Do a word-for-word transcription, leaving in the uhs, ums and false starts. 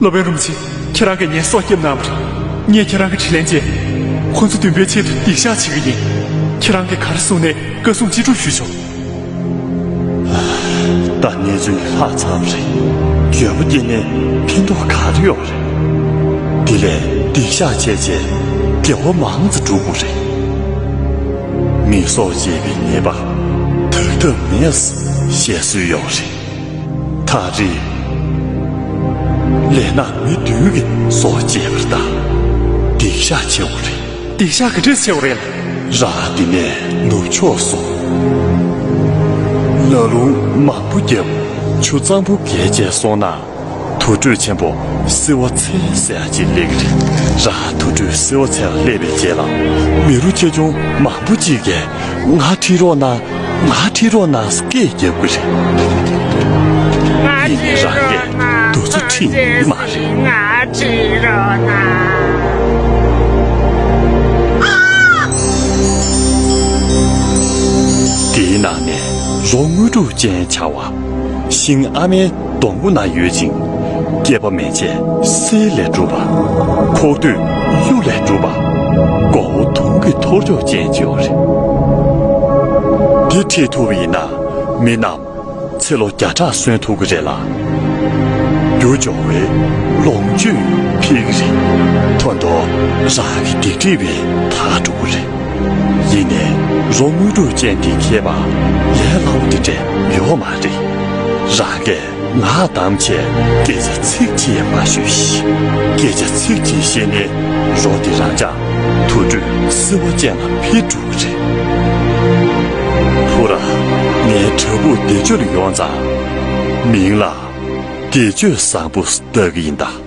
སློབ་དཔོན་རིན་པོ་ཆེ། ཁྱེད་རང་གིས་ངའི་སྲོག་སྐྱབས་གནང་བ་རེད། ངས་ཁྱེད་རང་གི་དྲིན་ལན་འཇལ། ཁོ་ཚོ་བདུན་པོའི་ཆེད་དུ་སྡིག་བཤགས་བྱེད་ཀྱི་ཡིན། ཁྱེད་རང་གིས་ག་རེ་གསུང་ནའི་བཀའ་གསུང་ཅི་སྒྲུབ་ཞུས་ཆོག་ད་གནས་ཚུལ་ལྷག་ཚར་བ་རེད། འཇོན་པོ་སྐྱེས་ནས་ཕན་ཐོགས་ག་རེ་ཡོད་རེད། དེ་ལས་སྡིག་བཤགས་བྱས་རྗེས་དགེ་བ་མང་ཙམ་སྒྲུབ་དགོས་རེད། མི་སྲོག་བཅད་པའི་ཉེས་པ་དག་ཐབས་མེད་ཟེར་བཤད་སྲོལ་ཡོད་རེད། ད་རེས་ལས་ནག་མི་བདུན་གྱི་སྲོག་བཅད་པར་གདའ། སྡིག་བཤགས་བྱེད་དགོས་རེད། སྡིག་བཤགས་ག་འདྲས་བྱེད་དགོས་རེད། རང་འདི་ནས་ནུབ་ཕྱོགས་སུ། ལ་ལུང་མང་པོ་བརྒྱབ། ཆུ་གཙང་པོ་བརྒལ་བྱས་སོང་ན། དུར་ཁྲོད་ཆེན་པོ་བསིལ་བ་ཚལ་ཟེར་ཡག་ཅིག་སླེབས་ཀྱི་རེད། རང་དུར་ཁྲོད་བསིལ་བ་ཚལ་ལ་སླེབས་པའི་རྗེས་ལ། མི་རོ་ཆེ་ཆུང་མང་པོ་ཅིག་གིས་ང་ཁྲིད་རོགས་གནང་། ང་ཁྲིད་རོགས་གནང་ཟེར་སྐད་རྒྱབ་ཀྱི་རེད། ཡིན་ནའི་རང་གིས་དུས་ཚོད་ཁྲིད་ནུས་མ་རེད། ང་ཁྲིད་རོགས་གནང་། དེའི་ནང་ནས་རོ་དངོས་གྲུབ་ཅན་བྱ་བ། ཤིང་ཨ་མའི་སྡོང་པོ་ན་ཡོད་ཅིང་། སྐྱེས་པ་མན་ཆད་གསེར་ལས་གྲུབ་པ། ཁོག་སྟོད་གཡུ་ལས་གྲུབ་པ། མགོ་བོ་དུང་གི་ཐོར་ཅོག་ཅན་ཅིག་ཡོད་རེད། དེ་ཁྲིད་ཐུབ་པ་ཡིན་ན་མི་རྣམས་ཚེ་ལོ་བརྒྱ་ཕྲག་གསོན་ཐུབ་ཀྱི་རེད་ལ། རྒྱུ་འབྱོར་བའི་ལོངས་སྤྱོད་འཕེལ་གྱི་རེད། ཐོན་ཐོག་རང་གི་སྡིག་སྒྲིབ་པས་དག་འགྲོ་གི་རེད། ཡིན་ནའི་རོ་དངོས་གྲུབ་ཅན་དེ་མཁས་པ་ལས་སླ་བོ་དེ་འདྲ་ཡོད་མ་རེད། རང་གིས་ངག་བསྡམས་བྱས་སྐད་ཆ་ཚིག་གཅིག་མ་ཤོད་ཤིག་སྐད་ཆ་ཚིག་གཅིག་བཤད་ནས་རོ་དེ་རང་ཅག་དུར་ཁྲོད་བསིལ་བ་ཅན་ལ་འཕེལ་འགྲོ་གི་རེད། ཕུ་ར། ངའི་བྲག་ཕུག་བདེ་སྤྱོད་ལ་ཡོང་ཙང་། མིང་ལ་བདེ་སྤྱོད་བཟང་པོ་བཏགས་ཀྱི་ཡིན་ད།